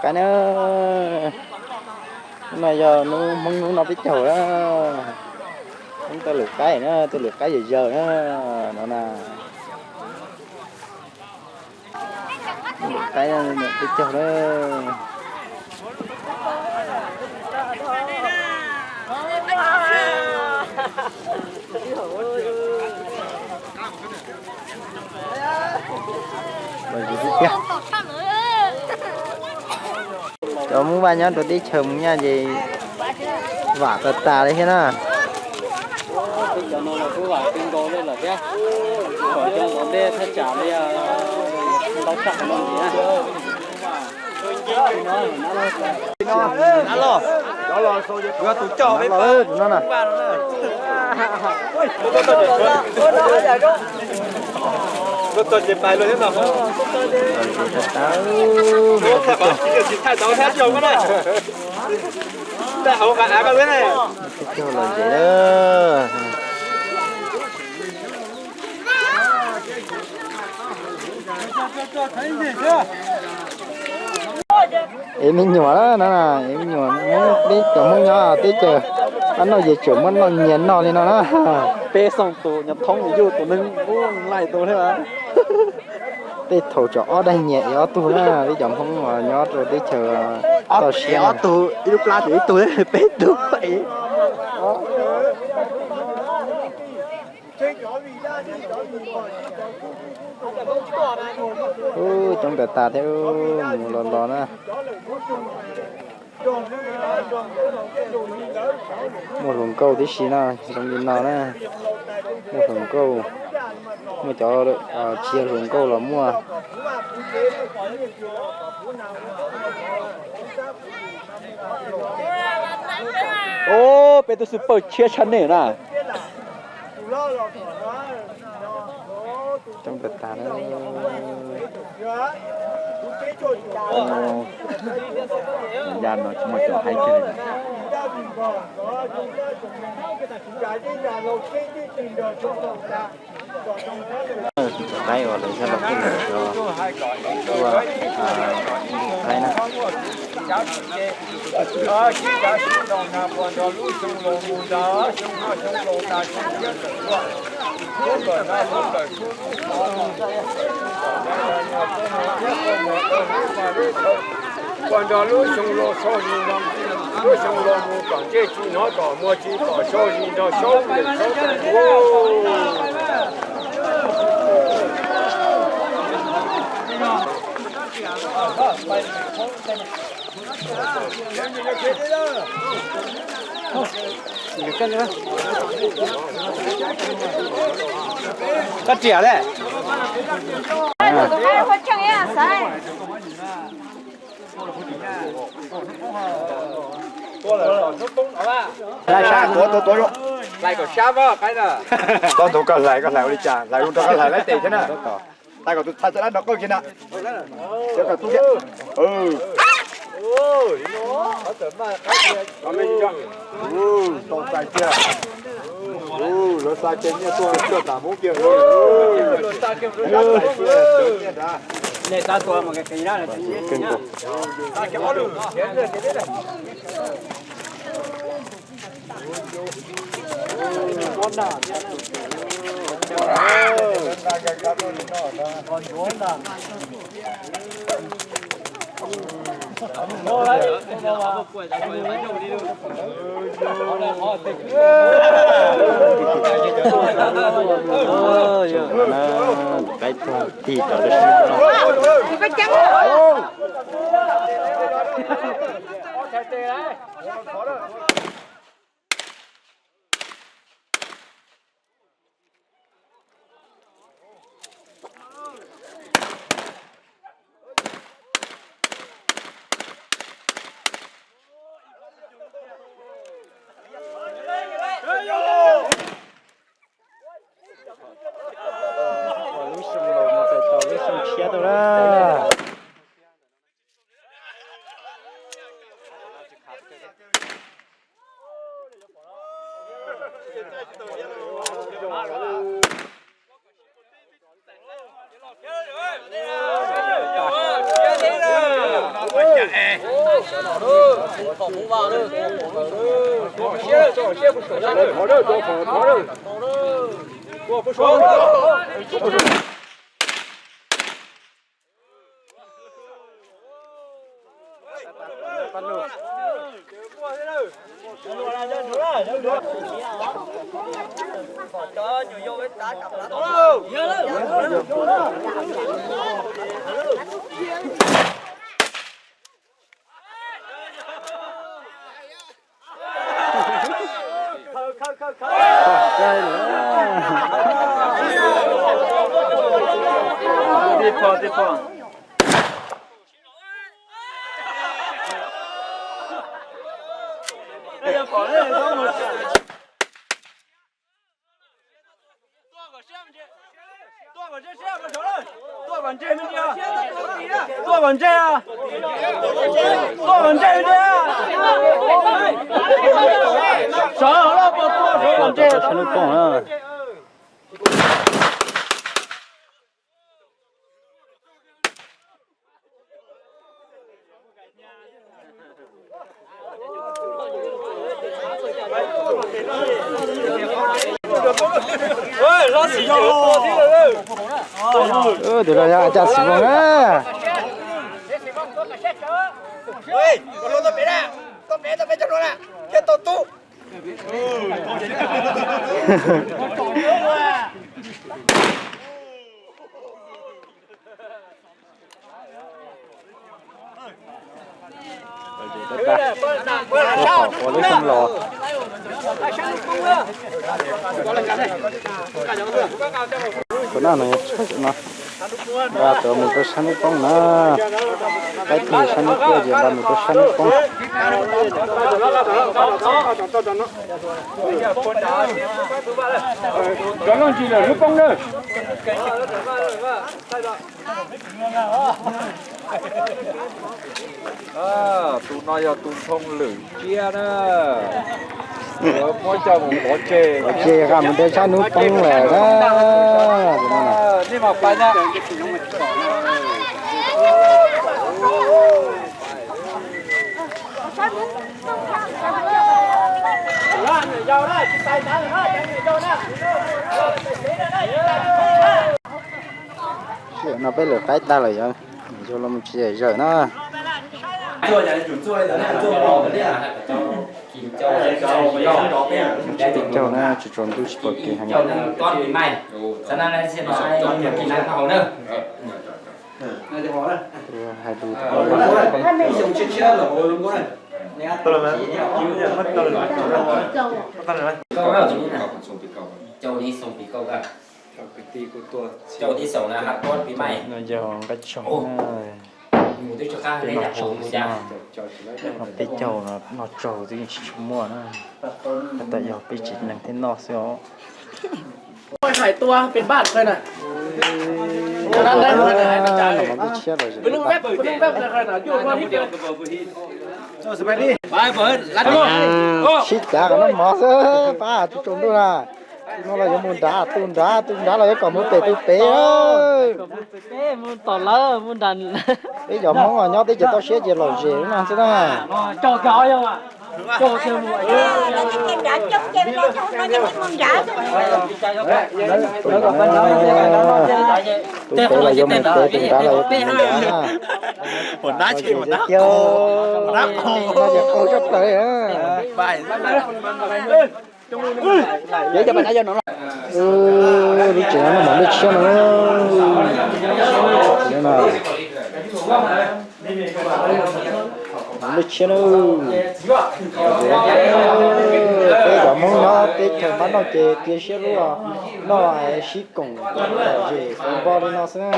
Qaib na, hnub no yog hnub Hmoob hnub noj peb caug na. Hmoob tej lwm qaib na, tej lwm qaib yawg yawg na, no na. Lwm qaib peb caug na. Cov Hmoob Vaj nyob rau teb chaws Hmoob Nyab ces vam tas tas li thiab na. Cov no los kuj vam kawg nkaus li lawm thiab, kom cov ntov ntej thaj tsam li ntau tshaj qhov no ntxiv na. Los, tus coj peb pab no na. Tuaj ces pais luag thiab no. Tsis tau tsis thaij tau thiab cog na. Thaij hauv qab av koj lawm ne. Cog los ces ev me nyuam na, ev me nyuam, peb cov Hmoob nyob teb chaws, ab noj ces tseem muab noj nyias noj li no na. Peb xeem tus nyob thoob yuj tus neeg ub laij tus thiab. Tej thaum tseem ob daig nyias ev ob tug na, peb cov Hmoob uas nyob rau teb chaws toj siab ob tug, ib lub plab ces ib tug, peb tug ev. Ub, coob tas tas thiab, mus los los na. Muaj hluas nkauj tib si no, zoo li no na. Muaj hluas nkauj, muaj cov tsis yog hluas nkauj los muaj. Peb twb xwb pawg tshiab tshaj nej na. Coob tas tas na. Ya no tsis muaj cov haib kiag li. Tus qaib uas lawv yog los kuj lawm cov tua qaib na. Puas nrog lub xyoo los so zis nrog lub xyoo los mus kom ntsej tsis hnov kom muag tsis pom so zis nrog saub lwm saub tag. Koj riam le. Lais sab tuav tuav tuav zoo. Lais kom sab mas qaib na. Koj ntug koj hlais, koj hlais ua li cas, hlais zoo rau koj hlais laib tes thiab na. Hlais kom tus txhais txhais lab nrog koj kiag na. Cov koj tub thiab. Tau txais kiag. Lawv xa kiag nyiaj tuaj cuaj tam Hmoob kiag. Qaib tuag tig rov rau sab no. Lub xyoo laus mus txais tos lub xyoo tshiab tau na. Tuaj kom ntseg, tuaj kom ntseg li. Sawv los puas tuaj, sawv kom ntseg. Tus no yog caj xim voos na. Ua lub xyoo los. Tus no no, nqa tuaj mus rau sab hnub poob na. Qaib twg sab hnub tuaj ces nqa mus rau sab hnub poob. Cov no tsis lawm hnub poob na. Tus no yog tus nphoo lwm tsiab na. Muab coj mus pov tseg. Pov tseg nqa mus rau sab hnub poob lawm na. Nej mas pais na. Sij hawm no peb lwm qaib tag lawm, yog los tsis zawm na. Caug na, tsis tsaus ntuj tsis pom kev heev. Hais lus. No yog nqaij tshooj na, twb noj tsaug xwb na. Noj peb caug no noj tsaug twb yeej tsis tshua muaj na. Tab tom yog peb tsev neeg thiaj noj xwb os. Sib cav kom noj mov xwb pab, tsis tsaus ntuj na. Tus no los yuav mus nrad, tus nrad, tus nrad los yuav kom mus pem tus pem. Peb cov Hmoob los nyob teb chaws toj siab ces lom zem no xwb na. Tus pem los yuav mus pem, tus nrad los yuav kom mus nrad na. Lom zem tiag tiag, no ces qaug tshaj plaws. Lub tsev no noj mov nplej tshiab no. Mov nplej tshiab na. Peb cov Hmoob nyob teb chaws npab noj ces cia siab lub noj sib koom lom zem xav npog li no xwb na.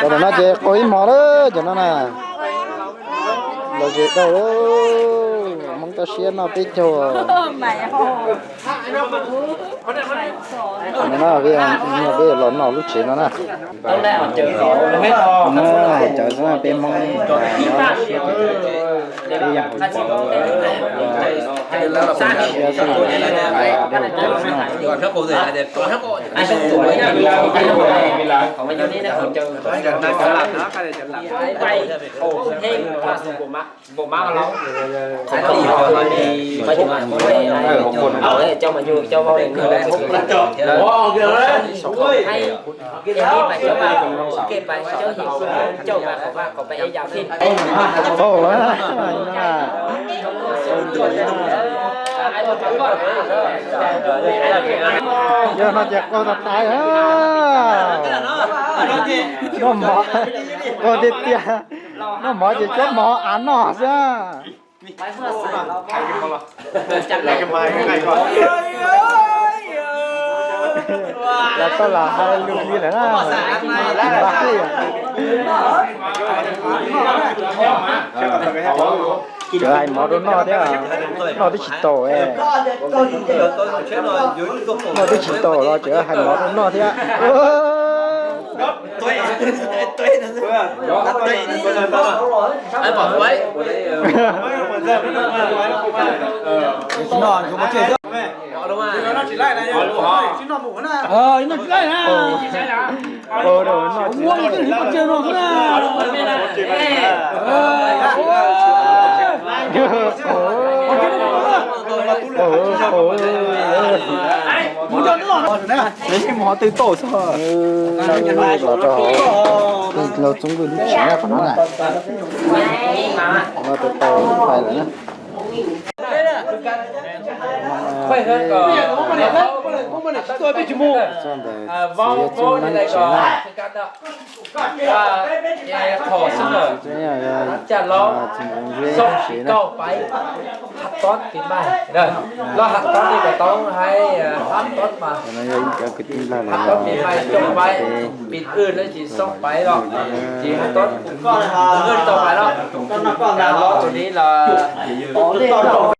Cov no ces qaug ib hmo lawm cov no na. Lom zem dhau lawm. Hmoob Koj siab noj peb caug. No peb, no peb los noj lub tsev no na. Hauv cawv xwb na, peb Hmoob peb yog hauv cawv, siab xwb na, dej hauv cawv xwb na. Yog no ces qaug tas tas. Noj mov, qaug tiag tiag. Noj mov ces cuab mov av noj xwb. Los tau los hais lus li lawm na. Tseem hais mov rau noj thiab, noj twb tsis taus. Noj twb tsis taus los tseem hais mov rau noj thiab. Mov twb tau xwb. Los rau hauv, los txog nkaus lub tsev na, qhov no na. Qhov no tau tau pais lawm na. Txog ntawm txiv txuj neeb tsev na. Txiv txuj neeb tsev na. Cov kwv tij Nplog lawv los peb, peb, peb, peb,